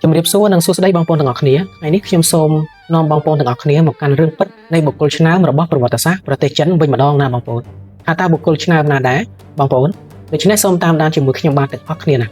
ជំរាបសួរនិងសួស្តីបងប្អូនទាំងអស់គ្នាថ្ងៃនេះខ្ញុំសូមនាំបងប្អូនទាំងអស់គ្នាមកកាន់រឿងពិតនៃបុគ្គលឆ្នើមរបស់ប្រវត្តិសាស្ត្រប្រទេសចិនវិញម្ដងណាបងប្អូនថាតើបុគ្គលឆ្នើមណាដែរបងប្អូនដូច្នេះសូមតាមដានជាមួយខ្ញុំបាទទាំងអស់គ្នាណ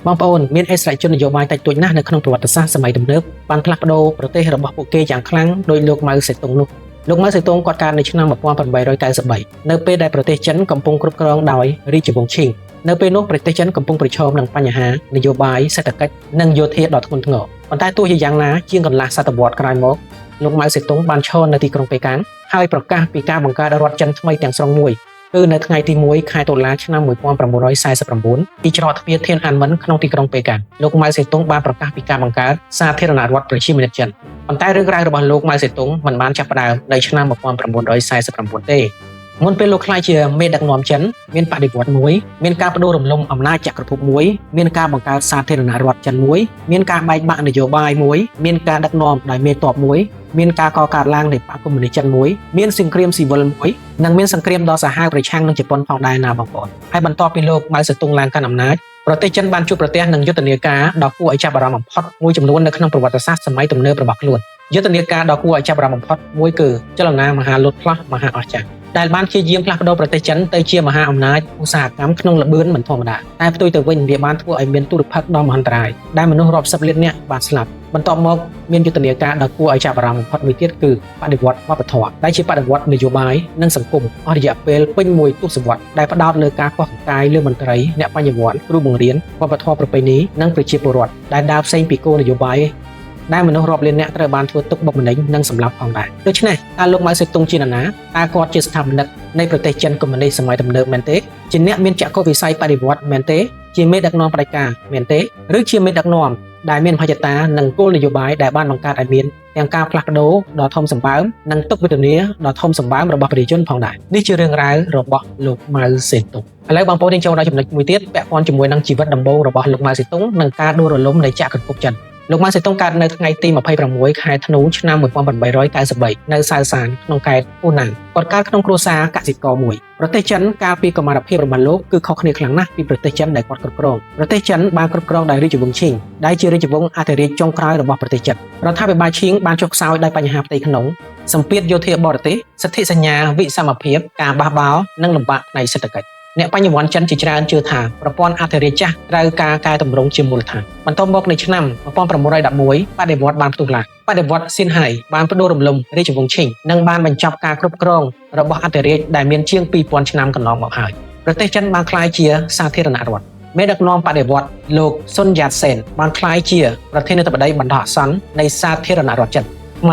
ាបងប្អូនមានអិសរាជជននយោបាយតិចតួចណាស់នៅក្នុងប្រវត្តិសាស្ត្រសម័យទំនើបបានផ្លាស់ប្ដូរប្រទេសរបស់ពួកគេយ៉ាងខ្លាំងដោយលោកម៉ៅសេតុងនោះលោកម៉ៅសេតុងគាត់កើតនៅឆ្នាំ1893នៅពេលដែលប្រទេសចិនកំពុងគ្រប់គ្រងដោយរាជវង្សឈីងនៅពេលនោះប្រទេសចិនកំពុងប្រឈមនឹងបញ្ហានយោបាយសេដ្ឋកិច្ចនិងយោធាដ៏ធ្ងន់ធ្ងរប៉ុន្តែទោះជាយ៉ាងណាជាងកន្លះសតវត្សក្រោយមកលោកម៉ៅសេតុងបានឈរនៅទីក្រុងប៉េកាំងហើយប្រកាសពីការបង្កើតរដ្ឋចិនថ្មីទាំងស្រុងមួយគឺនៅថ្ងៃទី1ខែតុលាឆ្នាំ1949ពីច្រកទ្វារធានអានមិនក្នុងទីក្រុងប៉េកាំងលោកម៉ៅសេតុងបានប្រកាសពីការបង្កើតសាធារណរដ្ឋប្រជាមានិតចិនប៉ុន្តែរឿងរ៉ាវរបស់លោកម៉ៅសេតុងមិនបានចាប់ផ្ដើមនៅឆ្នាំ1949ទេមុនពេលលោកក្លាយជាមេដឹកនាំចិនមានបដិវត្តន៍មួយមានការបដិរំលំអំណាចចក្រភពមួយមានការបង្កើតសាធារណរដ្ឋចិនមួយមានការបែកបាក់នយោបាយមួយមានការដឹកនាំដោយមេតបមួយមានការកកើតឡើងនៃបក្សកុម្មុយនីសចិនមួយមានសង្គ្រាមស៊ីវិលមួយនិងមានសង្គ្រាមដ៏សាហាវប្រឆាំងនឹងជប៉ុនផងដែរណាបងប្អូនហើយបន្ទាប់ពីលោកម៉ៅសេទុងឡើងកាន់អំណាចប្រទេសចិនបានជួបប្រទះនឹងយុទ្ធនាការដ៏គួរឲ្យចាប់អារម្មណ៍បំផុតមួយចំនួននៅក្នុងប្រវត្តិសាស្ត្រសម័យទំនើបរបស់ខ្លួនយុទ្ធនាការដ៏គួរឲ្យចាប់អារម្មណ៍បំផុតមួយគឺចលនាមហាលោតផ្លោះមហាអស្ចារ្យដែលបានព្យាយាមផ្លាស់ប្ដូរប្រទេសចិនទៅជាមហាអំណាចឧស្សាហកម្មក្នុងល្បឿនមិនធម្មតាតែផ្ទុយទៅវិញវាបានធ្វើឲ្យមានទុរភិក្សដ៏មហន្តរាយដែលមនុស្សរាប់សិបលាននាក់បានស្លាប់បន្ទាប់មកមានយុទ្ធនាការដ៏គួរឲ្យចាប់អារម្មណ៍បំផុតមួយទៀតគឺបដិវត្តវប្បធម៌ដែលជាបដិវត្តនយោបាយនិងសង្គមអស់រយៈពេលពេញមួយទសវត្សរ៍ដែលផ្ដោតលើការកោះកកាយលើមន្ត្រីអ្នកបញ្ញវន្តគ្រូបង្រៀនវប្បធម៌ប្រពៃណីនិងប្រជាពលរដ្ឋដែលដើរផ្សេងពីគោលនយោបាយដែលមនុស្សរាប់លាននាក់ត្រូវបានធ្វើទុកបុកម្នេញនិងសម្លាប់ផងដែរដូច្នេះតើលោកម៉ៅសេទុងជានរណាតើគាត់ជាស្ថាបនិកនៃប្រទេសចិនកុម្មុយនីសសម័យទំនើបមែនទេជាអ្នកមានចក្ខុវិស័យបដិវត្តន៍មែនទេជាមេដឹកនាំផ្ដាច់ការមែនទេឬជាមេដឹកនាំដែលមានមហិច្ឆតានិងគោលនយោបាយដែលបានបង្កើតឲ្យមានទាំងការផ្លាស់ប្ដូរដ៏ធំសម្បើមនិងទុក្ខវេទនាដ៏ធំសម្បើមរបស់ប្រជាជនផងដែរនេះជារឿងរ៉ាវរបស់លោកម៉ៅសេតុងឥឡូវបងប្អូនយើងចូលដល់ចំណុចមួយទៀតពាក់ព័ន្ធជាមួយនឹងជីវិតដំបូងរបស់លោកម៉ៅសេតុងនិងការដួលរលំនៃចក្រភពចិនលោកម៉ៅសេតុងកើតនៅថ្ងៃទី26ខែធ្នូឆ្នាំ1893នៅសៅសានក្នុងខេត្តហ៊ូណានគាត់កើតក្នុងគ្រួសារកសិករមួយប្រទេសចិនកាលពីកុមារភាពរបស់លោកគឺខុសគ្នាខ្លាំងណាស់ពីប្រទេសចិនដែលគាត់គ្រប់គ្រងប្រទេសចិនបានគ្រប់គ្រងដោយរាជវង្សឈីងដែលជារាជវង្សអធិរាជចុងក្រោយរបស់ប្រទេសចិនរដ្ឋាភិបាលឈីងបានចុះខ្សោយដោយបញ្ហាផ្ទៃក្នុងសម្ពាធយោធាបរទេសសិទ្ធិសញ្ញាវិសមភាពការបះបោរនិងលំបាកផ្នែកសេដ្ឋកិច្ចអ្នកបញ្ញវន្តចិនជាច្រើនជឿថាប្រព័ន្ធអធិរាជចាស់ត្រូវការកែតម្រង់ជាមូលដ្ឋានបន្ទាប់មកនៅឆ្នាំ1911បដិវត្តន៍បានផ្ទុះឡើងបដិវត្តន៍សៀនហៃបានផ្ដួលរំលំរាជវង្សឈីងនិងបានបញ្ចប់ការគ្រប់គ្រងរបស់អធិរាជដែលមានជាង2000ឆ្នាំកន្លងមកហើយប្រទេសចិនបានក្លាយជាសាធារណរដ្ឋមេដឹកនាំបដិវត្តន៍លោកសុនយ៉ាតសេនបានក្លាយជាប្រធានាធិបតីបណ្ដោះអាសន្ននៃសាធារណរដ្ឋចិនថ្ម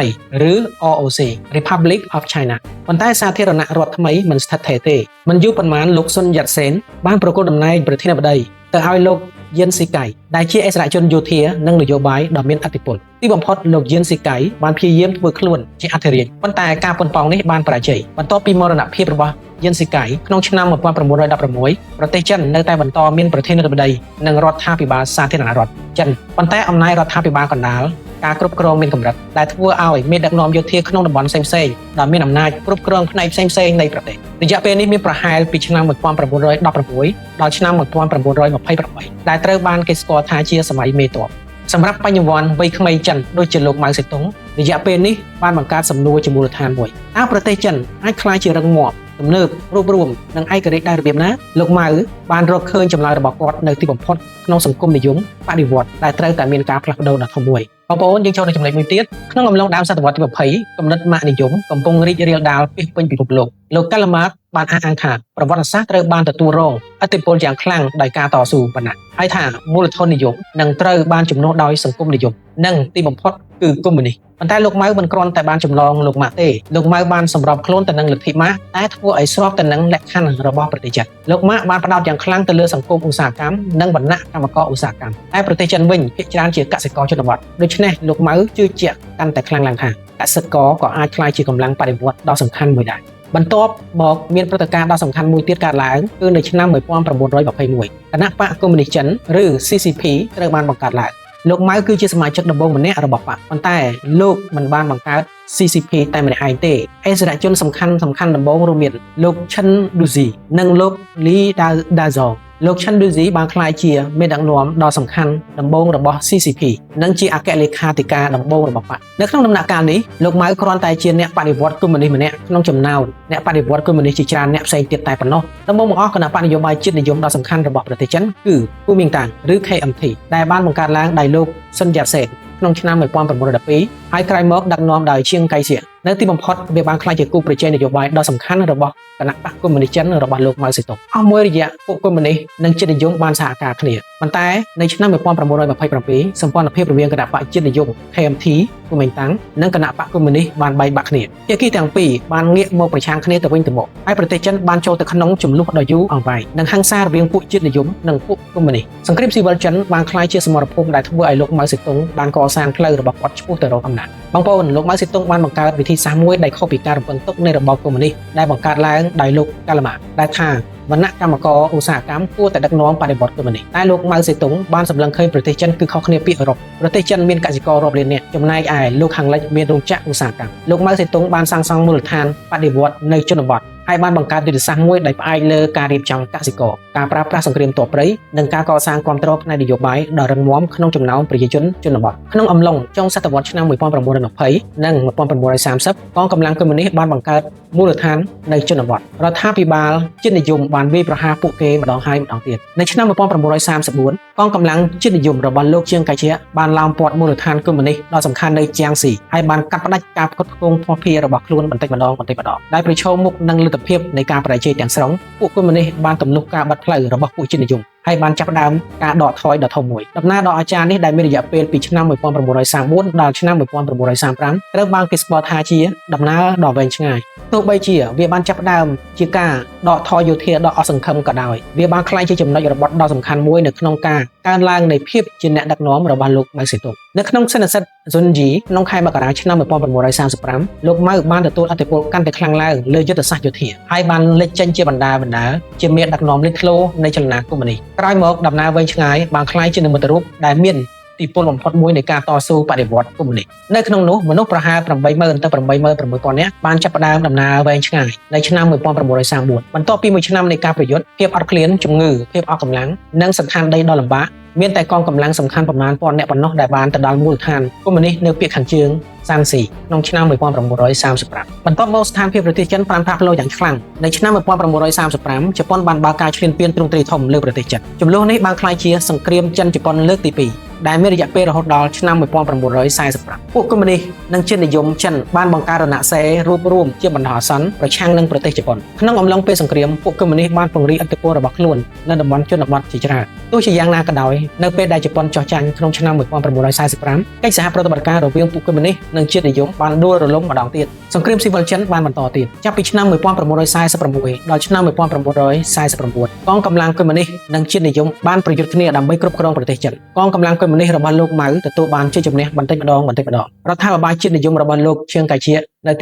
ីឬ ROC Republic of China ប៉ុន្តែសាធារណរដ្ឋថ្មីមិនស្ថិតស្ថេរទេមិនយូរប៉ុន្មានលោកសុនយ៉ាត់សេនបានប្រគល់តំណែងប្រធានាធិបតីទៅឲ្យលោកយិនស៊ីកៃដែលជាអិសរាជជនយោធានិងនយោបាយដ៏មានឥទ្ធិពលទីបំផុតលោកយិនស៊ីកៃបានព្យាយាមធ្វើខ្លួនជាអធិរាជប៉ុន្តែការប៉ុនប៉ងនេះបានបរាជ័យបន្ទាប់ពីមរណភាពរបស់យិនស៊ីកៃក្នុងឆ្នាំ1916ប្រទេសចិននៅតែបន្តមានប្រធានាធិបតីនិងរដ្ឋាភិបាលសាធារណរដ្ឋចិនប៉ុន្តែអំណាចរដ្ឋាភិបាលកណ្ដាលការគ្រប់គ្រងមានកម្រិតដែលធ្វើឲ្យមេដឹកនាំយោធាក្នុងតំបន់ផ្សេងៗដែលមានអំណាចគ្រប់គ្រងផ្នែកផ្សេងៗនៃប្រទេសរយៈពេលនេះមានប្រហែលពីឆ្នាំ1916ដល់ឆ្នាំ1928ដែលត្រូវបានគេស្គាល់ថាជាសម័យមេតបសម្រាប់បញ្ញវន្តវ័យក្មេងចិនដូចជាលោកម៉ៅសេតុងរយៈពេលនេះបានបង្កើតសំណួរជាមូលដ្ឋានមួយតើប្រទេសចិនអាចក្លាយជារឹងមាំទំនើបរួបរวមនិងឯករាជ្យដែររបៀបណាលោកម៉ៅបានរកឃើញចម្លើយរបស់គាត់នៅទីបំផុតក្នុងសង្គមនិយមបដិវត្តដែលត្រូវតែមានការផ្លាស់ប្ដូរដ៏ធំមួយបងប្អូនយើងចូលនៅចំណុចមួយទៀតក្នុងអំឡុងដើមសតវត្សទី20គំនិតម៉ាកនិយមកំពុងរីករាលដាលពាសពេញពិភពលោកលោកកាឡាម៉ាកបានអះអាងថាប្រវត្តិសាស្ត្រត្រូវបានទទួលរងឥទ្ធិពលយ៉ាងខ្លាំងដោយការតស៊ូប៉ុណ្ណាហើយថាមូលធននិយមនឹងត្រូវបានជំនួសដោយសង្គមនិយមនិងទីបំផុតគឺកុម្មុយនីសប៉ុន្តែលោកម៉ៅមិនគ្រាន់តែបានចម្លងលោកម៉ាក់ទេលោកម៉ៅបានសម្របខ្លួនទៅនឹងលទ្ធិម៉ាកតែធ្វើឲ្យស្របទៅនឹងលក្ខខណ្ឌរបស់ប្រទេសចិនលោកម៉ាក់បានផ្ដោតយ៉ាងខ្លាំងទៅលើសង្គមឧស្សាហកម្មនិងវណ្ណៈកម្មករឧស្សាហកម្មតែប្រទេសចិនវិញភាគច្រើនជាកសិករជនបទដូច្នេះលោកម៉ៅជឿជាក់កាន់តែខ្លាំងឡើងថាកសិករក៏អាចក្លាយជាកម្លាំងបដិវត្តន៍ដ៏សំខាន់មួយដែរបន្ទាប់មកមានព្រឹត្តិការណ៍ដ៏សំខាន់មួយទៀតកើតឡើងគឺនៅឆ្នាំ1921គណបក្សកុម្មុយនីសចិនឬ CCP ត្រូវបានបង្កើតឡើងលោកម៉ៅគឺជាសមាជិកដំបូងម្នាក់របស់បក្សប៉ុន្តែលោកមិនបានបង្កើត CCP តែម្នាក់ឯងទេអិសរាជជនសំខាន់សំខាន់ដំបូងរួមមានលោកឈិនឌូស៊ីនិងលោកលីដាដាហ្សង លោកឆិនឌូស៊ីបានក្លាយជាមេដឹកនាំដ៏សំខាន់ដំបូងរបស់ CCP និងជាអគ្គលេខាធិការដំបូងរបស់បក្សនៅក្នុងដំណាក់កាលនេះលោកម៉ៅគ្រាន់តែជាអ្នកបដិវត្តន៍កុម្មុយនីស្តម្នាក់ក្នុងចំណោមអ្នកបដិវត្តន៍កុម្មុយនីស្តជាច្រើនអ្នកផ្សេងទៀតតែប៉ុណ្ណោះដំបូងបង្អស់គណបក្សនយោបាយជាតិនិយមដ៏សំខាន់របស់ប្រទេសចិនគឺគូមីងតាំងឬ KMT ដែលបានបង្កើតឡើងដោយលោកសុនយ៉ាត់សេនក្នុងឆ្នាំ1912ហើយក្រោយមកដឹកនាំដោយឈៀងកៃសៀកនៅទីបំផុតវាបានក្លាយជាគូប្រជែងនយោបាយដ៏សំខាន់របស់គណបក្សកុម្មុយនីស្តចិនរបស់លោកម៉ៅសេតុងអស់មួយរយៈពួកកុម្មុយនីស្តនិងជាតិនិយមបានសហការគ្នាប៉ុន្តែនៅឆ្នាំ1927សម្ព័ន្ធភាពរវាងគណបក្សជាតិនិយម KMT គូមីងតាំងនិងគណបក្សកុម្មុយនីស្តបានបែកបាក់គ្នាភាគីទាំងពីរបានងាកមកប្រឆាំងគ្នាទៅវិញទៅមកហើយប្រទេសចិនបានចូលទៅក្នុងជម្លោះដ៏យូរអង្វែងនិងហិង្សារវាងពួកជាតិនិយមនិងពួកកុម្មុយនីស្តសង្គ្រាមស៊ីវិលចិនបានក្លាយជាសមរភូមិដែលធ្វើឲ្យលោកម៉ៅសេតុងបានកសាងផ្លូវរបស់គាត់ឆ្ពោះទៅរកអំណាចបងប្អូនលោកម៉ៅសេតុងបានបង្កើតវិធីសាស្ត្រមួយដែលខុសពីការរំពឹងទុកនៃរបបកុម្មុយនីស្តដែលបង្កើតឡើងដោយលោកកាល់ម៉ាដែលថាវណ្ណៈកម្មករឧស្សាហកម្មគួរតែដឹកនាំបដិវត្តន៍កុម្មុយនីស្តតែលោកម៉ៅសេតុងបានសម្លឹងឃើញប្រទេសចិនគឺខុសគ្នាពីអឺរ៉ុបប្រទេសចិនមានកសិកររាប់លាននាក់ចំណែកឯលោកខាងលិចមានរោងចក្រឧស្សាហកម្មលោកម៉ៅសេតុងបានសាងសង់មូលដ្ឋានបដិវត្តន៍នៅជនបទហើយបានបង្កើតយុទ្ធសាស្ត្រមួយដែលផ្អែកលើការរៀបចំកសិករការប្រើប្រាស់សង្គ្រាមទ័ពព្រៃនិងការកសាងគាំទ្រផ្នែកនយោបាយដ៏រឹងមាំក្នុងចំណោមប្រជាជនជនបទក្នុងអំឡុងចុងសតវត្សឆ្នាំ1920និង1930កងកម្លាំងកុម្មុយនីស្តបានបង្កើតមូលដ្ឋាននៅជនបទរដ្ឋាភិបាលជាតិនិយមបានវាយប្រហារពួកគេម្ដងហើយម្ដងទៀតនៅឆ្នាំ1934កងកម្លាំងជាតិនិយមរបស់លោកជាងកៃជាបានឡោមព័ទ្ធមូលដ្ឋានកុម្មុយនីស្តដ៏សំខាន់នៅជាងស៊ីហើយបានកាត់ផ្តាច់ការផ្គត់ផ្គង់ភស្តុភាររបស់ខ្លួនបន្តិចម្ដងបន្តិចម្ដងដែលប្រឈមមុខនឹងលទ្ធភាពនៃការបរាជ័យទាំងស្រុងពួកកុម្មុយនីស្តបានទម្លុះការបិទផ្លូវរបស់ពួកជាតិនិយមហើយបានចាប់ផ្ដើមការដកថយដ៏ធំមួយដំណើរដ៏អស្ចារ្យនេះដែលមានរយៈពេលពីឆ្នាំ1934ដល់ឆ្នាំ1935ត្រូវបានគេស្គាល់ថាជាដំណើរដ៏វែងឆ្ងាយទោះបីជាវាបានចាប់ផ្ដើមជាការដកថយយោធាដ៏អស់សង្ឃឹមក៏ដោយវាបានក្លាយជាចំណុចរបត់ដ៏សំខាន់មួយនៅក្នុងការកើនឡើងនៃភាពជាអ្នកដឹកនាំរបស់លោកម៉ៅសេទុងនៅក្នុងសន្និសីទស៊ុនយីក្នុងខែមករាឆ្នាំ1935លោកម៉ៅបានទទួលឥទ្ធិពលកាន់តែខ្លាំងឡើងលើយុទ្ធសាស្ត្រយោធាហើយបានលេចចេញជាបណ្ដាបណ្ដាជាមេដឹកនាំលេចធ្លោនៃចលនាកុម្មុយនីស្តក្រោយមកដំណើរវែងឆ្ងាយបានក្លាយជានិមិត្តរូបដែលមានឥទ្ធិពលបំផុតមួយនៃការតស៊ូបដិវត្តន៍កុម្មុយនីស្តនៅក្នុងនោះមនុស្សប្រហែល80000ទៅ86000នាក់បានចាប់ផ្ដើមដំណើរវែងឆ្ងាយនៅឆ្នាំ1934បន្ទាប់ពីមួយឆ្នាំនៃការប្រយុទ្ធភាពអត់ឃ្លានជំងឺភាពអស់កម្លាំងនិងសណ្ឋានដីដ៏លំបាកមានតែកងកម្លាំងសំខាន់ប្រមាណពាន់នាក់ប៉ុណ្ណោះដែលបានទៅដល់មូលដ្ឋានកុម្មុយនីស្តនៅភាគខាងជើងសានស៊ីក្នុងឆ្នាំ1935បន្ទាប់មកស្ថានភាពប្រទេសចិនបានផ្លាស់ប្ដូរយ៉ាងខ្លាំងនៅឆ្នាំ1935ជប៉ុនបានបើកការឈ្លានពានទ្រង់ទ្រាយធំលើប្រទេសចិនជម្លោះនេះបានក្លាយជាសង្គ្រាមចិនជប៉ុនលើកទី2ដែលមានរយៈពេលរហូតដល់ឆ្នាំ1945ពួកកុម្មុយនីស្តនិងជាតិនិយមចិនបានបង្កើតរណសិរ្សរួបរួមជាបណ្ដោះអាសន្នប្រឆាំងនឹងប្រទេសជប៉ុនក្នុងអំឡុងពេលសង្គ្រាមពួកកុម្មុយនីស្តបានពង្រីកឥទ្ធិពលរបស់ខ្លួននៅតំបន់ជនបទជាច្រើនទោះជាយ៉ាងណាក៏ដោយនៅពេលដែលជប៉ុនចុះចាញ់ក្នុងឆ្នាំ1945កិច្ចសហប្រតិបត្តិការរវាងពួកកុម្មុយនីស្តនិងជាតិនិយមបានដួលរលំម្ដងទៀតសង្គ្រាមស៊ីវិលចិនបានបន្តទៀតចាប់ពីឆ្នាំ1946ដល់ឆ្នាំ1949កងកម្លាំងកុម្មុយនីស្តនិងជាតិនិយមបានប្រយុទ្ធគ្នាដើម្បីគ្រប់គ្រងប្រទេសចិនកងកម្លាំងកុម្មុយនីស្តរបស់លោកម៉ៅទទួលបានជ័យជំនះបន្តិចម្ដងបន្តិចម្ដងរដ្ឋាភិបាលជាតិនិយមរបស់លោកឈៀងកៃជានៅ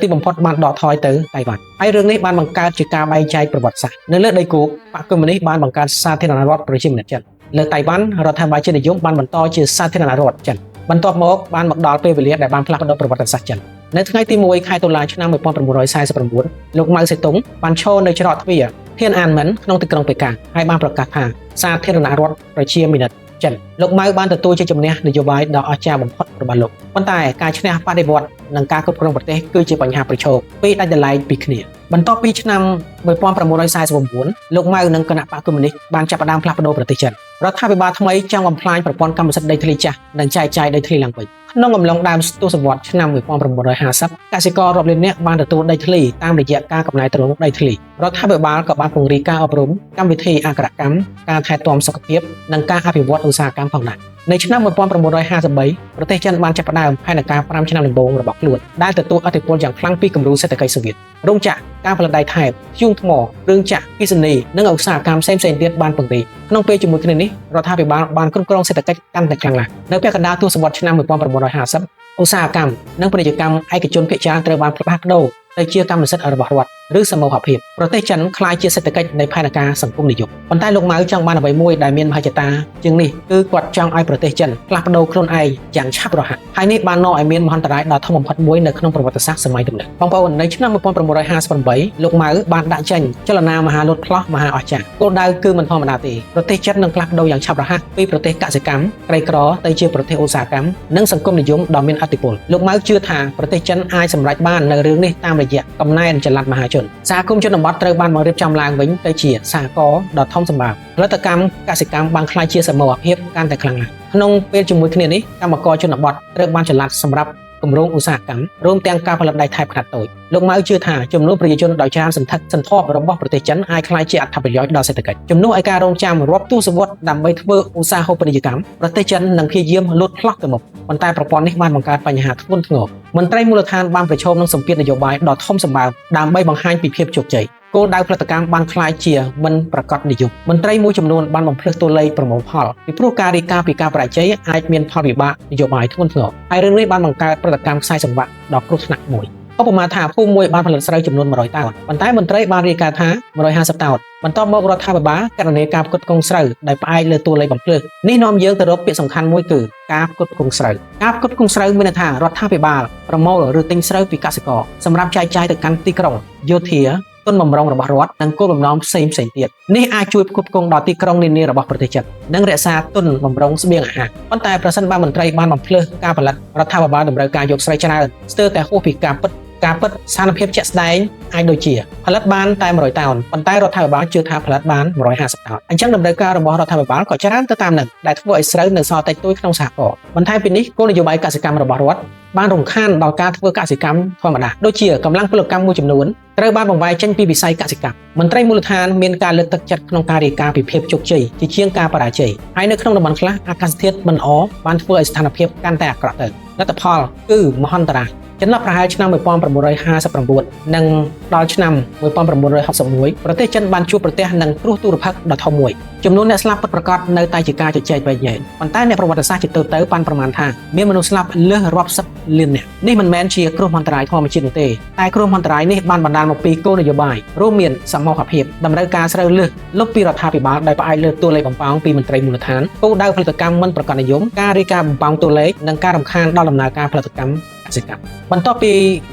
ទីបំផុតបានដកថយទៅតៃវ៉ាន់ហើយរឿងនេះបានបង្កើតជាការបែងចែកប្រវត្តិសាស្ត្រនៅលើដីគោកបក្សកុម្មុយនីស្តបានបង្កើតសាធារណរដ្ឋប្រជាមានិតចិនលើតៃវ៉ាន់រដ្ឋាភិបាលជាតិនិយមបានបន្តជាសាធារណរដ្ឋចិនបន្ទាប់មកបានមកដល់ពេលវេលាដែលបានផ្លាស់ប្ដូរប្រវត្តិសាស្ត្រចិននៅថ្ងៃទី1ខែតុលាឆ្នាំ1949លោកម៉ៅសេតុងបានឈរនៅច្រកទ្វារធានអានមិនក្នុងទីក្រុងប៉េកាំងហើយបានប្រកាសថាសាធារណរដ្ឋប្រជាមានិតចិនលោកម៉ៅបានទទួលជ័យជំនះនយោបាយដ៏អស្ចារ្យបំផុតរបស់លោកប៉ុន្តែការឈ្នះបដិវត្តន៍និងការគ្រប់គ្រងប្រទេសគឺជាបញ្ហាប្រឈមពីរដាច់ដោយឡែកពីគ្នាបន្ទាប់ពីឆ្នាំ1949លោកម៉ៅនិងគណបក្សកុម្មុយនីស្តបានចាប់ផ្ដើមផ្លាស់ប្ដូរប្រទេសចិនរដ្ឋាភិបាលថ្មីចង់បំផ្លាញប្រព័ន្ធកម្មសិទ្ធិដីធ្លីចាស់និងចែកចាយដីធ្លីឡើងវិញក្នុងអំឡុងដើមទសវត្សរ៍ឆ្នាំ1950កសិកររាប់លាននាក់បានទទួលដីធ្លីតាមរយៈការកំណែទម្រង់ដីធ្លីរដ្ឋាភិបាលក៏បានពង្រីកការអប់រំកម្មវិធីអក្ខរកម្មការថែទាំសុខភាពនិងការអភិវឌ្ឍឧស្សាហកម្មផងដែរនៅឆ្នាំ1953ប្រទេសចិនបានចាប់ផ្ដើមផែនការ5ឆ្នាំដំបូងរបស់ខ្លួនដែលទទួលឥទ្ធិពលយ៉ាងខ្លាំងពីគំរូសេដ្ឋកិច្ចសូវៀតរោងចក្រការផលិតដែកថែបធ្យូងថ្មគ្រឿងចក្រអគ្គិសនីនិងឧស្សាហកម្មផ្សេងៗទៀតបានពង្រីកក្នុងពេលជាមួយគ្នានេះរដ្ឋាភិបាលបានគ្រប់គ្រងសេដ្ឋកិច្ចកាន់តែខ្លាំងឡើងនៅពាក់កណ្ដាលទសវត្សរ៍ឆ្នាំ1950ឧស្សាហកម្មនិងពាណិជ្ជកម្មឯកជនភាគច្រើនត្រូវបានផ្លាស់ប្ដូរទៅជាកម្មសិទ្ធិរបស់រដ្ឋ ឬសមូហភាពប្រទេសចិនក្លាយជាសេដ្ឋកិច្ចនៃផែនការសង្គមនិយមប៉ុន្តែលោកម៉ៅចង់បានអ្វីមួយដែលមានមហិច្ឆតាជាងនេះគឺគាត់ចង់ឲ្យប្រទេសចិនផ្លាស់ប្ដូរខ្លួនឯងយ៉ាងឆាប់រហ័សហើយនេះបាននាំឲ្យមានមហន្តរាយដ៏ធំបំផុតមួយនៅក្នុងប្រវត្តិសាស្ត្រសម័យទំនើបបងប្អូននៅឆ្នាំ1958លោកម៉ៅបានដាក់ចេញចលនាមហាលោតផ្លោះមហាអស្ចារ្យគោលដៅគឺមិនធម្មតាទេប្រទេសចិននឹងផ្លាស់ប្ដូរយ៉ាងឆាប់រហ័សពីប្រទេសកសិកម្មក្រីក្រទៅជាប្រទេសឧស្សាហកម្មនិងសង្គមនិយមដ៏មានឥទ្ធិពលលោកម៉ៅជឿថាប្រទេសចិនអាចសម្រេចបាននៅរឿងនេះតាមរយៈកំណែនចល័តមហាជនសហគមន៍ជនបទត្រូវបានមករៀបចំឡើងវិញទៅជាសហគមន៍ដ៏ធំសម្បើមផលិតកម្មកសិកម្មបានក្លាយជាសមូហភាពកាន់តែខ្លាំងណាស់ក្នុងពេលជាមួយគ្នានេះកម្មករជនបទត្រូវបានចល័តសម្រាប់គម្រោងឧស្សាហកម្មរួមទាំងការផលិតដែកថែបខ្នាតតូចលោកម៉ៅជឿថាចំនួនប្រជាជនដោយច្រើនសន្ធឹកសន្ធាប់របស់ប្រទេសចិនអាចក្លាយជាអត្ថប្រយោជន៍ដល់សេដ្ឋកិច្ចជំនួសឲ្យការរងចាំរាប់ទសវត្សរ៍ដើម្បីធ្វើឧស្សាហូបនីយកម្មប្រទេសចិននឹងព្យាយាមលូតផ្លោះទៅមុខប៉ុន្តែប្រព័ន្ធនេះបានបង្កើតបញ្ហាធ្ងន់ធ្ងរមន្ត្រីមូលដ្ឋានបានប្រឈមនឹងសម្ពាធនយោបាយដ៏ធំសម្បើមដើម្បីបង្ហាញពីភាពជោគជ័យគោលដៅផលិតកម្មបានក្លាយជាមិនប្រកបនិយមមន្ត្រីមួយចំនួនបានបំភ្លឺតួលេខប្រមូលផលពីព្រោះការរាយការណ៍ពីការបរាជ័យអាចមានផលវិបាកនយោបាយធ្ងន់ធ្ងរហើយរឿងនេះបានបង្កើតប្រតិកម្មខ្សែសង្វាក់ដ៏គ្រោះថ្នាក់មួយឧបមាថាភូមិមួយបានផលិតស្រូវចំនួន100តោនប៉ុន្តែមន្ត្រីបានរាយការណ៍ថា150តោនបន្ទាប់មករដ្ឋាភិបាលករណីការផ្គត់ផ្គង់ស្រូវដោយផ្អែកលើតួលេខបំភ្លឺនេះនាំយើងទៅរកពាក្យសំខាន់មួយគឺការផ្គត់ផ្គង់ស្រូវការផ្គត់ផ្គង់ស្រូវមានន័យថារដ្ឋាភិបាលប្រមូលឬទិញស្រូវពីកសិករសម្រាប់ចែកចាយទៅកាន់ទីក្រុងយោធាទុនបំរុងរបស់រដ្ឋនិងគោលបំណងផ្សេងផ្សេងទៀតនេះអាចជួយផ្គត់ផ្គង់ដល់ទីក្រុងនានារបស់ប្រទេសចិននិងរក្សាទុនបំរុងស្បៀងអាហារប៉ុន្តែប្រសិនបើមន្ត្រីបានបំភ្លឺការផលិតរដ្ឋាភិបាលតម្រូវការយកស្រូវច្រើនស្ទើរតែហួសពីការពិតការពិតស្ថានភាពជាក់ស្ដែងអាចដូចជាផលិតបានតែ100តោនប៉ុន្តែរដ្ឋាភិបាលជឿថាផលិតបាន150តោនអញ្ចឹងតម្រូវការរបស់រដ្ឋាភិបាលក៏ច្រើនទៅតាមនឹងដែលធ្វើឲ្យស្រូវនៅសល់តិចតួចក្នុងសហគមន៍បន្ថែមពីនេះគោលនយោបាយកសិកម្មរបស់រដ្ឋបានរំខានដល់ការធ្វើកសិកម្មធម្មតាដូចជាកម្លាំងពលកម្មមួយចំនួនត្រូវបានបង្វែរចេញពីវិស័យកសិកម្មមន្ត្រីមូលដ្ឋានមានការលើកទឹកចិត្តក្នុងការរាយការណ៍ពីភាពជោគជ័យជាជាងការបរាជ័យហើយនៅក្នុងតំបន់ខ្លះអាកាសធាតុមិនល្អបានធ្វើឲ្យស្ថានភាពកាន់តែអាក្រក់ទៅលទ្ធផលគឺមហន្តរាយចន្លោះប្រហែលឆ្នាំ1959និងដល់ឆ្នាំ1961ប្រទេសចិនបានជួបប្រទះនឹងគ្រោះទុរភិក្សដ៏ធំមួយចំនួនអ្នកស្លាប់ពិតប្រាកដនៅតែជាការជជែកវែកញែកប៉ុន្តែអ្នកប្រវត្តិសាស្ត្រជាទូទៅបានប្រមាណថាមានមនុស្សស្លាប់លើសរាប់សិបលាននាក់នេះមិនមែនជាគ្រោះមហន្តរាយធម្មជាតិនោះទេតែគ្រោះមហន្តរាយនេះបានបណ្ដាលមកពីគោលនយោបាយរួមមានសមូហភាពតម្រូវការស្រូវលើសលុបពីរដ្ឋាភិបាលដោយផ្អែកលើតួលេខបំប៉ោងពីមន្ត្រីមូលដ្ឋានគោលដៅផលិតកម្មមិនប្រកបនិយមការរាយការណ៍បំប៉ោងតួលេខនិងការរំខានដល់ដំណើរការផលិតកម្មកសិកម្មបន្ទាប់ពី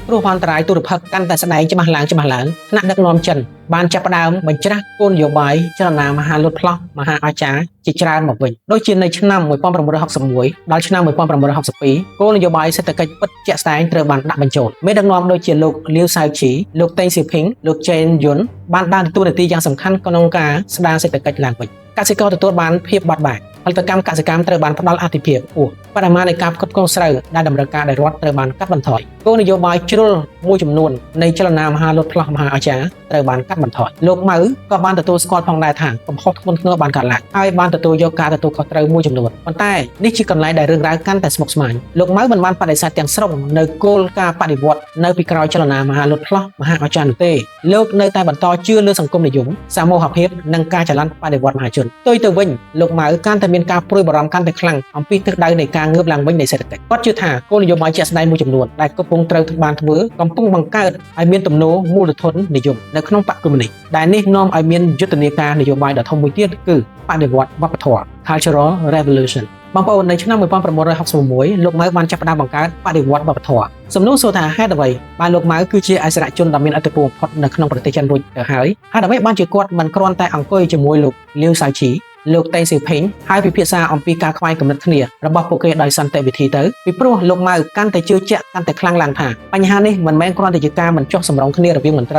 គ្រោះមហន្តរាយទុរភិក្សកាន់តែស្ដែងច្បាស់ឡើងច្បាស់ឡើងថ្នាក់ដឹកនាំចិនបានចាប់ផ្ដើមបញ្ច្រាស់គោលនយោបាយចលនាមហាលូតផ្លោះមហាអស្ចារ្យជាច្រើនមកវិញដូចជានៅឆ្នាំ1961ដល់ឆ្នាំ1962គោលនយោបាយសេដ្ឋកិច្ចពិតជាក់ស្ដែងត្រូវបានដាក់បញ្ចូលមេដឹកនាំដូចជាលោកលាវសៅជីលោកតេងសៀភីងលោកចេនយុនបានដើរតួនាទីយ៉ាងសំខាន់ក្នុងការស្ដារសេដ្ឋកិច្ចឡើងវិញកសិករទទួលបានភាពបត់បែនផលិតកម្មកសិកម្មត្រូវបានផ្ដល់អាទិភាពខ្ពស់បរិមាណនៃការផ្គត់ផ្គង់ស្រូវដែលតម្រូវការដោយរដ្ឋត្រូវបានកាត់បន្ថយគោលនយោបាយជ្រុលមួយចំនួននៃចលនាមហាលូតផ្លោះមហាអស្ចារ្យត្រូវបានកាត់បន្ថយលោកម៉ៅក៏បានទទួលស្គាល់ផងដែរថាកំហុសធ្ងន់ធ្ងរបានកើតឡើងហើយបានទទួលយកការទទួលខុសត្រូវមួយចំនួនប៉ុន្តែនេះជាកន្លែងដែលរឿងរ៉ាវកាន់តែស្មុគស្មាញលោកម៉ៅមិនបានបដិសេធទាំងស្រុងនៅគោលការណ៍បដិវត្តន៍នៅពីក្រោយចលនាមហាលូតផ្លោះមហាអស្ចារ្យនោះទេលោកនៅតែបន្តជឿលើសង្គមនិយមសមូហភាពនិងការចល័តបដិវត្តន៍មហាជនផ្ទុយទៅវិញលោកម៉ៅកាន់តែមានការព្រួយបារម្ភកាន់តែខ្លាំងអំពីទិសដៅនៃការងើបឡើងវិញនៃសេដ្ឋកិច្ចគាត់ជឿថាគោលនយោបាយជាក់ស្ដែងមួយចំនួនដែលកំពុងត្រូវបានធ្វើកំពុងបង្កើតឲ្យមានទំនោរមូលធននិយមនៅក្នុងបក្សកុម្មុយនីសដែលនេះនាំឲ្យមានយុទ្ធនាការនយោបាយដ៏ធំមួយទៀតគឺបដិវត្តន៍វប្បធម៌ Cultural Revolution បងប្អូននៅឆ្នាំ1966លោកម៉ៅបានចាប់ផ្ដើមបង្កើតបដិវត្តន៍វប្បធម៌សំណួរសួរថាហេតុអ្វីបានលោកម៉ៅគឺជាអិសរាជជនដ៏មានឥទ្ធិពលបំផុតនៅក្នុងប្រទេសចិនរួចទៅហើយហេតុអ្វីបានជាគាត់មិនគ្រាន់តែអង្គុយជាមួយលោកលាវសៅជីលោកតេងសៀវភេងហើយពិភាក្សាអំពីការខ្វែងគំនិតគ្នារបស់ពួកគេដោយសន្តិវិធីទៅពីព្រោះលោកម៉ៅកាន់តែជឿជាក់កាន់តែខ្លាំងឡើងថាបញ្ហានេះមិនមែនគ្រាន់តែជាការមិនចុះសម្រុងគ្នារវាងមន្ត្រី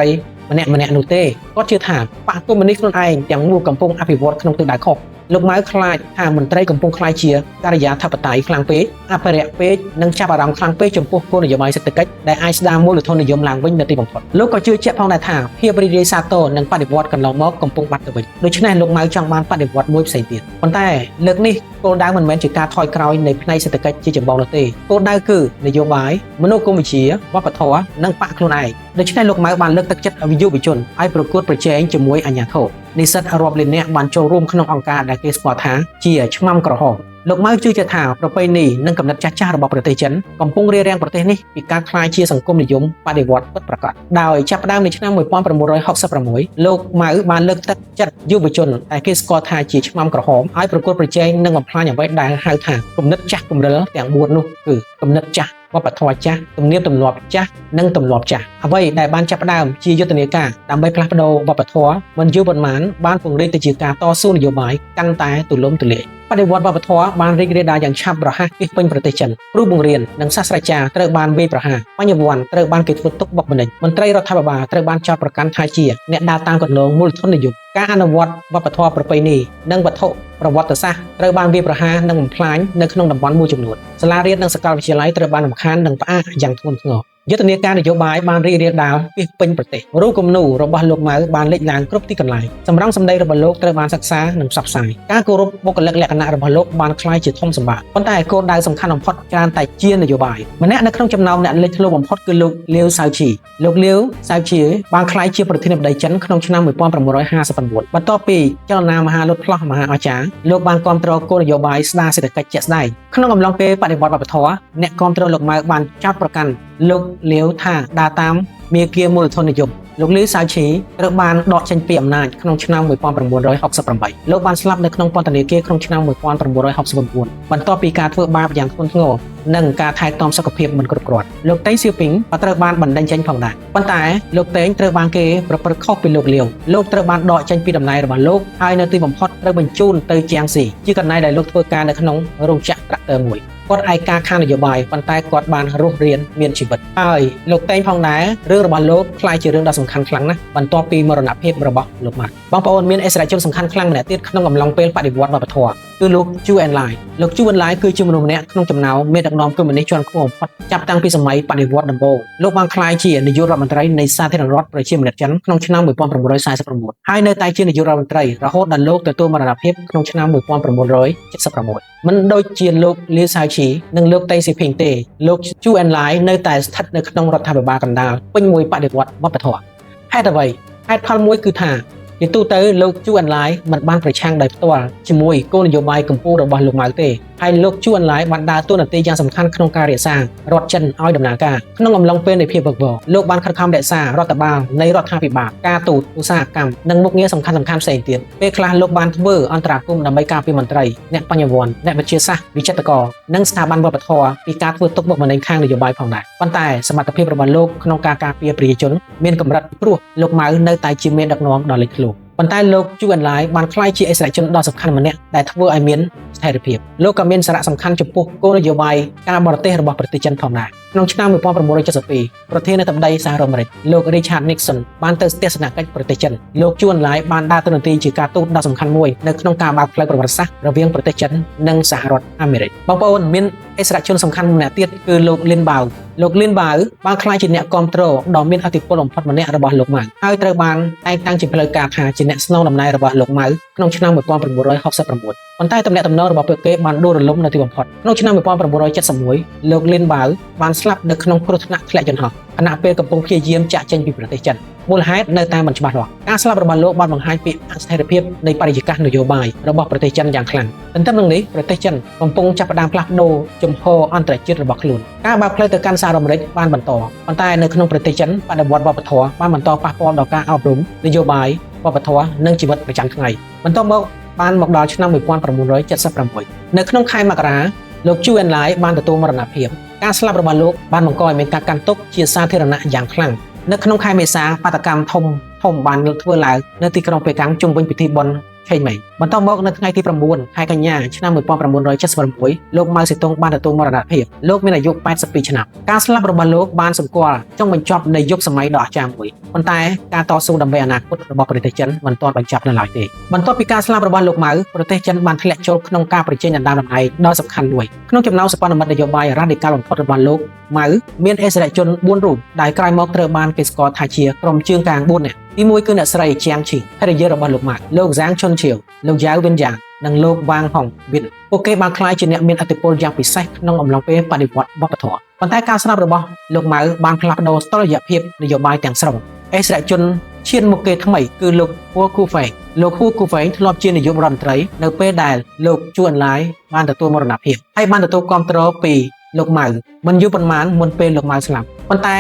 ម្នាក់ម្នាក់នោះទេគាត់ជឿថាបក្សកុម្មុយនីសខ្លួនឯងទាំងមូលកំពុងអភិវឌ្ឍក្នុងទិសដៅខុសលោកម៉ៅខ្លាចថាមន្ត្រីកំពុងក្លាយជាការិយាធិបតេយ្យខ្លាំងពេកអភិរក្សពេកនិងចាប់អារម្មណ៍ខ្លាំងពេកចំពោះគោលនយោបាយសេដ្ឋកិច្ចដែលអាចស្ដារមូលធននិយមឡើងវិញនៅទីបំផុតលោកក៏ជឿជាក់ផងដែរថាភាពរីករាយសាទរនិងបដិវត្តកន្លងមកកំពុងបាត់ទៅវិញដូច្នេះលោកម៉ៅចង់បានបដិវត្តមួយផ្សេងទៀតប៉ុន្តែលើកនេះគោលដៅមិនមែនជាការថយក្រោយនៃផ្នែកសេដ្ឋកិច្ចជាចម្បងនោះទេគោលដៅគឺនយោបាយមនោគមវិជ្ជាវប្បធម៌និងបក្សខ្លួនឯងដូច្នេះលោកម៉ៅបានលើកទឹកចិត្តឲ្យយុវជនឲ្យប្រកួតប្រជែងជាមួយអាជ្ញាធរ និស្សិតរាប់លាននាក់បានចូលរួមក្នុងអង្គការដែលគេស្គាល់ថាជាឆ្មាំក្រហមលោកម៉ៅជឿជាក់ថាប្រពៃណីនិងគំនិតចាស់ៗរបស់ប្រទេសចិនកំពុងរារាំងប្រទេសនេះពីការក្លាយជាសង្គមនិយមបដិវត្តន៍ពិតប្រាកដដោយចាប់ផ្ដើមនៅឆ្នាំ1966លោកម៉ៅបានលើកទឹកចិត្តយុវជនដែលគេស្គាល់ថាជាឆ្មាំក្រហមឲ្យប្រកួតប្រជែងនិងបំផ្លាញអ្វីដែលហៅថាគំនិតចាស់គំរិលទាំង4នោះគឺគំនិតចាស់វប្បធម៌ចាស់ទំនៀមទម្លាប់ចាស់និងទម្លាប់ចាស់អ្វីដែលបានចាប់ផ្ដើមជាយុទ្ធនាការដើម្បីផ្លាស់ប្ដូរវប្បធម៌មិនយូរប៉ុន្មានបានពង្រីកទៅជាការតស៊ូនយោបាយកាន់តែទូលំទូលាយបដិវត្តវប្បធម៌បានរីករាលដាលយ៉ាងឆាប់រហ័សពាសពេញប្រទេសចិនគ្រូបង្រៀននិងសាស្ត្រាចារ្យត្រូវបានវាយប្រហារបញ្ញវន្តត្រូវបានគេធ្វើទុកបុកម្នេញមន្ត្រីរដ្ឋាភិបាលត្រូវបានចោទប្រកាន់ថាជាអ្នកដើរតាមគន្លងមូលធននិយមការអនុវត្តវប្បធម៌ប្រពៃណីនិងវត្ថុប្រវត្តិសាស្ត្រត្រូវបានវាយប្រហារនិងបំផ្លាញនៅក្នុងតំបន់មួយចំនួនសាលារៀននិងសាកលវិទ្យាល័យត្រូវបានរំខាននិងផ្អាកយ៉ាងធ្ងន់ធ្ងរយុទ្ធនាការនយោបាយបានរីករាលដាលពាសពេញប្រទេសរូបគំនូររបស់លោកម៉ៅបានលេចឡើងគ្រប់ទីកន្លែងសម្រង់សម្ដីរបស់លោកត្រូវបានសិក្សានិងផ្សព្វផ្សាយការគោរពបុគ្គលិកលក្ខណៈរបស់លោកបានក្លាយជាធំសម្បើមប៉ុន្តែគោលដៅសំខាន់បំផុតច្រើនតែជានយោបាយម្នាក់នៅក្នុងចំណោមអ្នកលេចធ្លោបំផុតគឺលោកលាវសាវឈីលោកលាវសាវឈីបានក្លាយជាប្រធានាធិបតីចិនក្នុងឆ្នាំ1959បន្ទាប់ពីចលនាមហាលោតផ្លោះមហាអស្ចារ្យលោកបានគាំទ្រគោលនយោបាយស្ដារសេដ្ឋកិច្ចជាក់ស្ដែងក្នុងអំឡុងពេលបដិវត្តវប្បធម៌អ្នកគាំទ្រលោកម៉ៅបានចោទប្រកាន់លោកលាវថាដើរតាមមាគ៌ាមូលធននិយមលោកលីសាវឈីត្រូវបានដកចេញពីអំណាចក្នុងឆ្នាំ1968លោកបានស្លាប់នៅក្នុងពន្ធនាគារក្នុងឆ្នាំ1969បន្ទាប់ពីការធ្វើបាបយ៉ាងធ្ងន់ធ្ងរនិងការថែទាំសុខភាពមិនគ្រប់គ្រាន់លោកតេងសៀវពីងក៏ត្រូវបានបណ្តេញចេញផងដែរប៉ុន្តែលោកតេងត្រូវបានគេប្រព្រឹត្តខុសពីលោកលាវលោកត្រូវបានដកចេញពីតំណែងរបស់លោកហើយនៅទីបំផុតត្រូវបញ្ជូនទៅជាងស៊ីជាកន្លែងដែលលោកធ្វើការនៅក្នុងរោងចក្រត្រាក់ទ័រមួយគាត់ឯកាខាងនយោបាយប៉ុន្តែគាត់បានរស់រានមានជីវិតហើយលោកតេងផងដែររឿងរបស់លោកក្លាយជារឿងដ៏សំខាន់ខ្លាំងណាស់បន្ទាប់ពីមរណភាពរបស់លោកម៉ាត់បងប្អូនមានអិសរាជជនសំខាន់ខ្លាំងម្នាក់ទៀតក្នុងអំឡុងពេលបដិវត្តវប្បធម៌គឺលោកជូអេនឡាយលោកជូអេនឡាយគឺជាមនុស្សម្នាក់ក្នុងចំណោមមេដឹកនាំកុម្មុយនីសជាន់ខ្ពស់បំផុតចាប់តាំងពីសម័យបដិវត្តដំបូងលោកបានក្លាយជានាយករដ្ឋមន្ត្រីនៃសាធារណរដ្ឋប្រជាមានិតចិនក្នុងឆ្នាំ1949ហើយនៅតែជានាយករដ្ឋមន្ត្រីរហូតដល់លោកទទួលមរណភាពក្នុងឆ្នាំ1976មិនដូចជាលោកលីសាវឈីនិងលោកតេស៊ីភីងទេលោកជូអេនឡាយនៅតែស្ថិតនៅក្នុងរដ្ឋាភិបាលកណ្ដាលពេញមួយបដិវត្តវប្បធម៌ហេតុអ្វីហេតុផលមួយគឺថាជាទូទៅលោកជូអេនឡាយមិនបានប្រឆាំងដោយផ្ទាល់ជាមួយគោលនយោបាយកម្ពុជារបស់លោកម៉ៅទេហើយលោកជូអេនឡាយបានដើរតួនាទីយ៉ាងសំខាន់ក្នុងការរក្សារដ្ឋចិនឲ្យដំណើរការក្នុងអំឡុងពេលនៃភាពវឹកវរលោកបានខិតខំរក្សារដ្ឋបាលនៃរដ្ឋាភិបាលការទូតឧស្សាហកម្មនិងមុខងារសំខាន់ៗផ្សេងទៀតពេលខ្លះលោកបានធ្វើអន្តរាគមន៍ដើម្បីការពារមន្ត្រីអ្នកបញ្ញវន្តអ្នកវិទ្យាសាស្ត្រវិចិត្រករនិងស្ថាប័នវប្បធម៌ពីការធ្វើទុកបុកម្នេញខាងនយោបាយផងដែរប៉ុន្តែសមត្ថភាពរបស់លោកក្នុងការការពារប្រជាជនមានកម្រិតព្រោះលោកម៉ៅនៅតែជាមេដឹកនាំដ៏លេចធ្លោប៉ុន្តែលោកជូអេនឡាយបានក្លាយជាអិសរាជជនដ៏សំខាន់ម្នាក់ដែលធ្វើឲ្យមានស្ថិរភាពលោកក៏មានសារៈសំខាន់ចំពោះគោលនយោបាយការបរទេសរបស់ប្រទេសចិនផងដែរក្នុងឆ្នាំ1972ប្រធានាធិបតីសហរដ្ឋអាមេរិកលោក Richard Nixon បានទៅទស្សនកិច្ចប្រទេសចិនលោកជូអេនឡាយបានដើរតួនាទីជាការទូតដ៏សំខាន់មួយនៅក្នុងការបើកផ្លូវប្រវត្តិសាស្ត្ររវាងប្រទេសចិននិងសហរដ្ឋអាមេរិកបងប្អូនមានអិសរាជជនសំខាន់ម្នាក់ទៀតគឺលោកលីនបាវលោកលីនបាវបានក្លាយជាអ្នកគាំទ្រដ៏មានឥទ្ធិពលបំផុតម្នាក់របស់លោកម៉ៅហើយត្រូវបានតែងតាំងជាផ្លូវការថាជាអ្នកស្នងតំណែងរបស់លោកម៉ៅក្នុងឆ្នាំ1969ប៉ុន្តែទំនាក់ទំនងរបស់ពួកគេបានដួលរលំនៅទីបំផុតក្នុងឆ្នាំ1971លោកលីនបាវបានស្លាប់នៅក្នុងគ្រោះថ្នាក់ធ្លាក់យន្តហោះខណៈពេលកំពុងព្យាយាមចាក់ចេញពីប្រទេសចិនមូលហេតុនៅតែមិនច្បាស់លាស់ការស្លាប់របស់លោកបានបង្ហាញពីអស្ថិរភាពនៃបរិយាកាសនយោបាយរបស់ប្រទេសចិនយ៉ាងខ្លាំងទន្ទឹមនឹងនេះប្រទេសចិនកំពុងចាប់ផ្ដើមផ្លាស់ប្ដូរជំហរអន្តរជាតិរបស់ខ្លួនការបើកផ្លូវទៅកាន់សហរដ្ឋអាមេរិកបានបន្តប៉ុន្តែនៅក្នុងប្រទេសចិនបដិវត្តវប្បធម៌បានបន្តប៉ះពាល់ដល់ការអប់រំនយោបាយវប្បធម៌និងជីវិតប្រចាំថ្ងៃបន្ទាប់មកបានមកដល់ឆ្នាំ1976នៅក្នុងខែមករាលោកជូអេនឡាយបានទទួលមរណភាពការស្លាប់របស់លោកបានបង្កឲ្យមានការកាន់ទុក្ខជាសាធារណៈយ៉ាងខ្លាំងនៅក្នុងខែមេសាបាតកម្មធំធំបានធ្វើឡើងនៅទីក្រុងប៉េកាំងជុំវិញពិធីបុណ្យឆេងម៉េងបន្ទាប់មកនៅថ្ងៃទី9ខែកញ្ញាឆ្នាំ1976លោកម៉ៅសេតុងបានទទួលមរណភាពលោកមានអាយុ82ឆ្នាំការស្លាប់របស់លោកបានសម្គាល់ចុងបញ្ចប់នៃយុគសម័យដ៏អស្ចារ្យមួយប៉ុន្តែការតស៊ូដើម្បីអនាគតរបស់ប្រទេសចិនមិនទាន់បញ្ចប់នៅឡើយទេបន្ទាប់ពីការស្លាប់របស់លោកម៉ៅប្រទេសចិនបានធ្លាក់ចូលក្នុងការប្រជែងដណ្ដើមតំណែងដ៏សំខាន់មួយក្នុងចំណោមសម្ព័ន្ធមិត្តនយោបាយរ៉ាឌីកាល់បំផុតរបស់លោកម៉ៅមានអិសរាជជន4រូបដែលក្រោយមកត្រូវបានគេស្គាល់ថាជាក្រុមជើងកាង4នាក់ទី1គឺអ្នកស្រីជាងឈីភរិយារបស់លោកម៉ាក់លោកហ្សាងឈុនឈៀវលោកយ៉ាវវិនយ៉ាងនិងលោកវ៉ាងហុងវិនពួកគេបានក្លាយជាអ្នកមានឥទ្ធិពលយ៉ាងពិសេសក្នុងអំឡុងពេលបដិវត្តវប្បធម៌ប៉ុន្តែការស្លាប់របស់លោកម៉ៅបានផ្លាស់ប្ដូរតុល្យភាពនយោបាយទាំងស្រុងអិសរាជជន ឈានមុខគេថ្មីគឺលោកហួគូហ្វេងលោកហួគូហ្វេងធ្លាប់ជានាយករដ្ឋមន្ត្រីនៅពេលដែលលោកជូអិនឡាយបានទទួលមរណភាពហើយបានទទួលគាំទ្រពីលោកម៉ៅមិនយូរប៉ុន្មានមុនពេលលោកម៉ៅស្លាប់ប៉ុន្តែ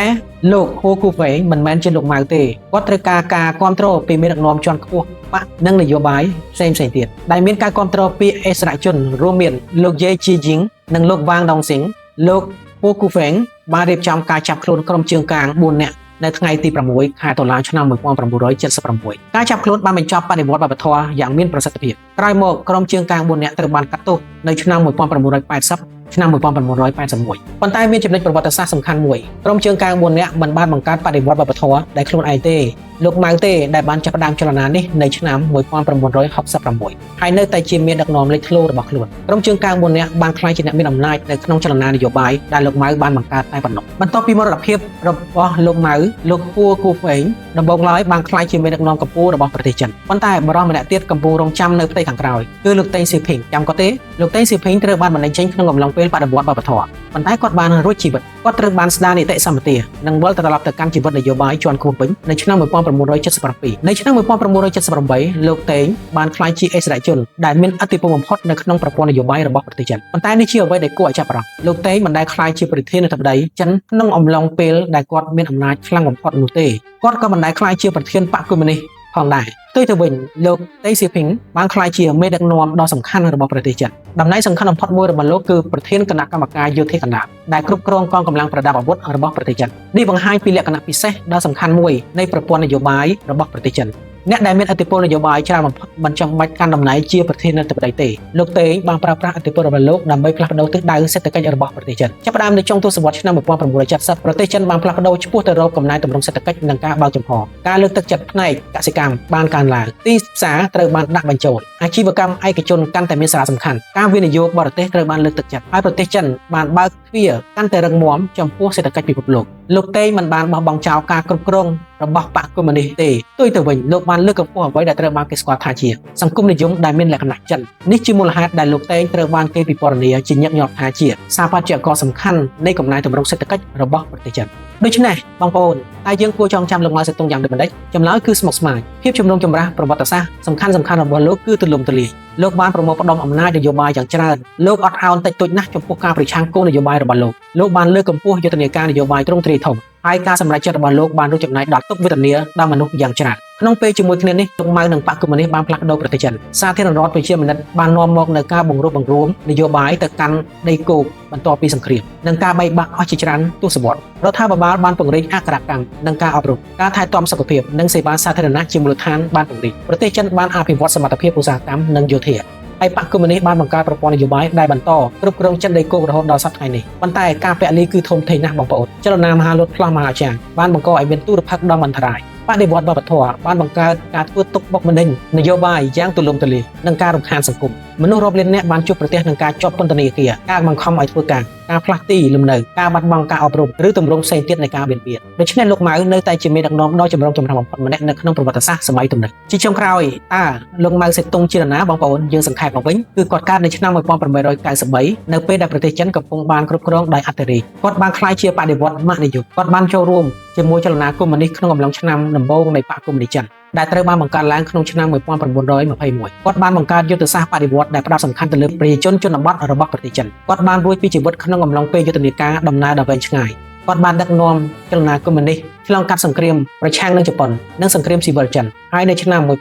លោកហួគូហ្វេងមិនមែនជាលោកម៉ៅទេគាត់ត្រូវការការគាំទ្រពីមេដឹកនាំជាន់ខ្ពស់បក្សនិងនយោបាយផ្សេងៗទៀតដែលមានការគាំទ្រពីអិសរាជជនរួមមានលោកយេជីជីងនិងលោកវ៉ាងដងស៊ីងលោកហួគូហ្វេងបានរៀបចំការចាប់ខ្លួនក្រុមជើងកាង4នាក់នៅថ្ងៃទី6ខែតុលាឆ្នាំ1976ការចាប់ខ្លួនបានបញ្ចប់បដិវត្តវប្បធម៌យ៉ាងមានប្រសិទ្ធភាពក្រោយមកក្រុមជើងកាង4នាក់ត្រូវបានកាត់ទោសនៅឆ្នាំ1980ឆ្នាំ1981ប៉ុន្តែមានចំណុចប្រវត្តិសាស្ត្រសំខាន់មួយក្រុមជើងកាង4នាក់មិនបានបង្កើតបដិវត្តវប្បធម៌ដែលខ្លួនឯងទេលោកម៉ៅទេដែលបានចាប់ផ្ដើមចលនានេះនៅឆ្នាំ1966ហើយនៅតែជាមេដឹកនាំលេចធ្លោរបស់ខ្លួនក្រុមជើងកាង4នាក់បានក្លាយជាអ្នកមានអំណាចនៅក្នុងចលនានយោបាយដែលលោកម៉ៅបានបង្កើតតែប៉ុណ្ណោះបន្ទាប់ពីមរណភាពរបស់លោកម៉ៅលោកហួគូហ្វេងដំបូងឡើយបានក្លាយជាមេដឹកនាំកម្ពុជារបស់ប្រទេសចិនប៉ុន្តែបរិសម្នាក់ទៀតកំពុងរងចាំនៅផ្ទៃខាងក្រោយគឺលោកតេងសៀភីងចាំគាត់ទេលោកតេងសៀភីងត្រូវបានបណ្តេញចេញក្នុងកំឡុងពេលបដិវត្តវប្បធម៌ប៉ុន្តែគាត់បានរួចជីវិតគាត់ត្រូវបានស្ដារនីតិសម្បទានិងវិលត្រឡប់ទៅកាន់ជីវិតនយោបាយជាន់ខ្ពស់វិញនៅឆ្នាំ1977នៅឆ្នាំ1978លោកតេងបានក្លាយជាអិសរាជជនដែលមានឥទ្ធិពលបំផុតនៅក្នុងប្រព័ន្ធនយោបាយរបស់ប្រទេសចិនប៉ុន្តែនេះជាអ្វីដែលគួរឲ្យចាប់អារម្មណ៍លោកតេងមិនដែលក្លាយជាប្រធានាធិបតីចិនក្នុងអំឡុងពេលដែលគាត់មានអំណាចខ្លាំងបំផុតនោះទេគាត់ក៏មិនដែលក្លាយជាប្រធានបក្សកុម្មុយនីស្តផងដែរផ្ទុយទៅវិញលោកតេសៀភីងបានក្លាយជាមេដឹកនាំដ៏សំខាន់របស់ប្រទេសចិនតំណែងសំខាន់បំផុតមួយរបស់លោកគឺប្រធានគណៈកម្មការយោធាកណ្ដាលដែលគ្រប់គ្រងកងកម្លាំងប្រដាប់អាវុធរបស់ប្រទេសចិននេះបង្ហាញពីលក្ខណៈពិសេសដ៏សំខាន់មួយនៃប្រព័ន្ធនយោបាយរបស់ប្រទេសចិនអ្នកដែលមានឥទ្ធិពលនយោបាយច្រើនបំផុតមិនចាំបាច់កាន់តំណែងជាប្រធានាធិបតីទេលោកតេងបានប្រើប្រាស់ឥទ្ធិពលរបស់លោកដើម្បីផ្លាស់ប្ដូរទិសដៅសេដ្ឋកិច្ចរបស់ប្រទេសចិនចាប់ផ្ដើមនៅចុងទសវត្សរ៍ឆ្នាំ1970ប្រទេសចិនបានផ្លាស់ប្ដូរឆ្ពោះទៅរកកំណែទម្រង់សេដ្ឋកិច្ចនិងការបើកចំហការលើកទឹកចិត្តផ្នែកកសិកម្មបានកើនឡើងទីផ្សារត្រូវបានដាក់បញ្ចូលអាជីវកម្មឯកជនកាន់តែមានសារៈសំខាន់ការវិនិយោគបរទេសត្រូវបានលើកទឹកចិត្តហើយប្រទេសចិនបានបើកទ្វារកាន់តែរឹងមាំចំពោះសេដ្ឋកិច្ចពិភពលោកលោកតេងមិនបានបោះបង់ចោលការគ្រប់គ្រងរបស់បក្សកុម្មុយនីស្តទេផ្ទុយទៅវិញលោកបានលើកកម្ពស់អ្វីដែលត្រូវបានគេស្គាល់ថាជាសង្គមនិយមដែលមានលក្ខណៈចិននេះជាមូលហេតុដែលលោកតេងត្រូវបានគេពិពណ៌នាជាញឹកញាប់ថាជាស្ថាបត្យករសំខាន់នៃកំណែទម្រង់សេដ្ឋកិច្ចរបស់ប្រទេសចិនដូច្នេះបងប្អូនតើយើងគួរចងចាំលោកម៉ៅសេតុងយ៉ាងដូចម្តេចចម្លើយគឺស្មុគស្មាញភាពចម្រូងចម្រាសប្រវត្តិសាស្ត្រសំខាន់សំខាន់របស់លោកគឺទូលំទូលាយលោកបានប្រមូលផ្ដុំអំណាចនយោបាយយ៉ាងច្រើនលោកអត់ឱនតិចតួចណាស់ចំពោះការប្រឆាំងគោលនយោបាយរបស់លោកលោកបានលើកកម្ពស់យុទ្ធនាការនយោបាយទ្រង់ទ្រាយធំហើយការសម្រេចចិត្តរបស់លោកបានរួមចំណែកដល់ទុក្ខវេទនាដល់មនុស្សយ៉ាងច្រើនក្នុងពេលជាមួយគ្នានេះលោកម៉ៅនិងបក្សកុម្មុយនីស្តបានផ្លាស់ប្ដូរប្រទេសចិនសាធារណរដ្ឋប្រជាមានិតបាននាំមកនូវការបង្រួបបង្រួមនយោបាយទៅកាន់ដីគោកបន្ទាប់ពីសង្គ្រាមនិងការបែកបាក់អស់ជាច្រើនទសវត្សរ៍រដ្ឋាភិបាលបានពង្រីកអក្ខរកម្មនិងការអប់រំការថែទាំសុខភាពនិងសេវាសាធារណៈជាមូលដ្ឋានបានពង្រីកប្រទេសចិនបានអភិវឌ្ឍសមត្ថភាពឧស្សាហកម្មនិងយោធាហើយបក្សកុម្មុយនីស្តបានបង្កើតប្រព័ន្ធនយោបាយដែលបន្តគ្រប់គ្រងចិនដីគោករហូតដល់សប្តាហ៍ថ្ងៃនេះប៉ុន្តែការពលីគឺធំធេងណាស់បងប្អូនចលនាមហាលោតផ្លោះមហាចាងបានបង្កឲ្យមានទុរភិក្សដ៏អន្តរាយបដិវត្តវប្បធម៌បានបង្កើតការធ្វើទុកបុកម្នេញនយោបាយយ៉ាងទូលំទូលាយនិងការរំខានសង្គមមនុស្សរាប់លាននាក់បានជួបប្រទះនឹងការជាប់ពន្ធនាគារការបង្ខំឲ្យធ្វើការការផ្លាស់ទីលំនៅការបាត់បង់ការអប់រំឬទម្រង់ផ្សេងទៀតនៃការបៀតបៀនដូច្នេះលោកម៉ៅនៅតែជាមេដឹកនាំដ៏ចម្រូងចម្រាសបំផុតម្នាក់នៅក្នុងប្រវត្តិសាស្ត្រសម័យទំនើបជាចុងក្រោយតើលោកម៉ៅសេតុងជានរណាបងប្អូនយើងសង្ខេបមកវិញគឺគាត់កើតនៅឆ្នាំ1893នៅពេលដែលប្រទេសចិនកំពុងបានគ្រប់គ្រងដោយអធិរាជគាត់បានក្លាយជាបដិវត្តម៉ាកនិយមគាត់បានចូលរួមជាមួយចលនាកុម្មុយនីស្តក្នុងអំឡុងឆ្នាំដំបូងនៃបក្សកុម្មុយនីស្តចិនដែលត្រូវបានបង្កើតឡើងក្នុងឆ្នាំ1921គាត់បានបង្កើតយុទ្ធសាស្ត្របដិវត្តដែលផ្ដោតសំខាន់ទៅលើប្រជាជនជនបទរបស់ប្រទេសចិនគាត់បានរួចពីជីវិតក្នុងអំឡុងពេលយុទ្ធនាការដំណើរដ៏វែងឆ្ងាយគាត់បានដឹកនាំចលនាកុម្មុយនីស្តឆ្លងកាត់សង្គ្រាមប្រឆាំងនឹងជប៉ុននិងសង្គ្រាមស៊ីវិលចិនហើយនៅឆ្នាំ1949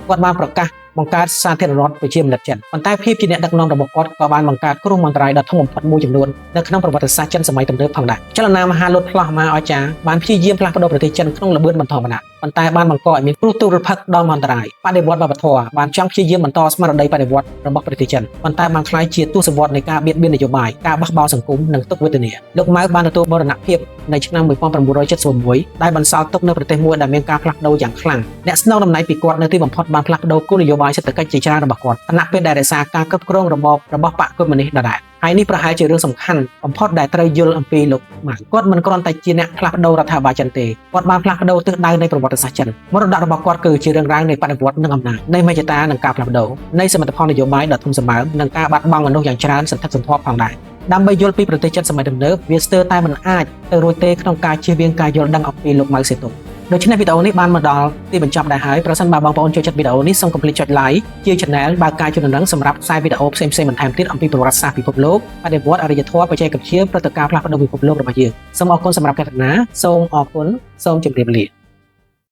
គាត់បានប្រកាសបង្កើតសាធារណរដ្ឋប្រជាមានិតចិនប៉ុន្តែភាពជាអ្នកដឹកនាំរបស់គាត់ក៏បានបង្កើតគ្រោះមហន្តរាយដ៏ធំបំផុតមួយចំនួននៅក្នុងប្រវត្តិសាស្ត្រចិនសម័យទំនើបផងដែរចលនាមហាលោតផ្លោះមហាអស្ចារ្យបានព្យាយាមផ្លាស់ប្ដូរប្រទេសចិនក្នុងល្បឿនបន្តបណ្ដាប៉ុន្តែបានបង្កឲ្យមានគ្រោះទុរភិក្សដ៏មហន្តរាយបដិវត្តវប្បធម៌បានចង់ព្យាយាមបន្តស្មារតីបដិវត្តរបស់ប្រទេសចិនប៉ុន្តែបានក្លាយជាទសវត្សរ៍នៃការបៀតបៀននយោបាយការបះបោរសង្គមនិងទុក្ខវេទនាលោកម៉ៅបានទទួលមរណភាពនៅឆ្នាំ1971ដែលបន្សល់ទុកនៅប្រទេសមួយដែលមានការផ្លាស់ប្ដូរយ៉ាងខ្លាំងអ្នកស្នងតំណែងពីគាត់នៅទីបំផុតបានផ្លាស់ប្ដូរគោលនយោបាយសេដ្ឋកិច្ចជាច្រើនរបស់គាត់ខណៈពេលដែលរក្សាការគ្រប់គ្រងរបបរបស់បក្សកុម្មុយនីស្តដដែលហើយនេះប្រហែលជារឿងសំខាន់បំផុតដែលត្រូវយល់អំពីលោកម៉ៅគាត់មិនគ្រាន់តែជាអ្នកផ្លាស់ប្ដូររដ្ឋាភិបាលចិនទេគាត់បានផ្លាស់ប្ដូរទិសដៅនៃប្រវត្តិសាស្ត្រចិនមរតករបស់គាត់គឺជារឿងរ៉ាវនៃបដិវត្តន៍និងអំណាចនៃមហិច្ឆតានិងការផ្លាស់ប្ដូរនៃសមិទ្ធផលនយោបាយដ៏ធំសម្បើមនិងការបាត់បង់មនុស្សយ៉ាងច្រើនសន្ធឹកសន្ធាប់ផងដែរដើម្បីយល់ពីប្រទេសចិនសម័យទំនើបវាស្ទើរតែមិនអាចទៅរួចទេក្នុងការជៀសវាងការយល់ដឹងអំពីលោកម៉ៅសេតុង ដូច្នេះវីដេអូនេះបានមកដល់ទីបញ្ចប់ដែរហើយប្រសិនបើបងប្អូនចូលចិត្តវីដេអូនេះសូមកុំភ្លេចចុច like ជា Channel បើកការជូនដំណឹងសម្រាប់ផ្សាយវីដេអូផ្សេងៗបន្ថែមទៀតអំពីប្រវត្តិសាស្ត្រពិភពលោកបដិវត្តអរិយធម៌បច្ចេកវិទ្យាព្រឹត្តិការណ៍ផ្លាស់ប្ដូរពិភពលោករបស់យើងសូមអរគុណសម្រាប់ការទស្សនាសូមអរគុណសូមជម្រាបលា។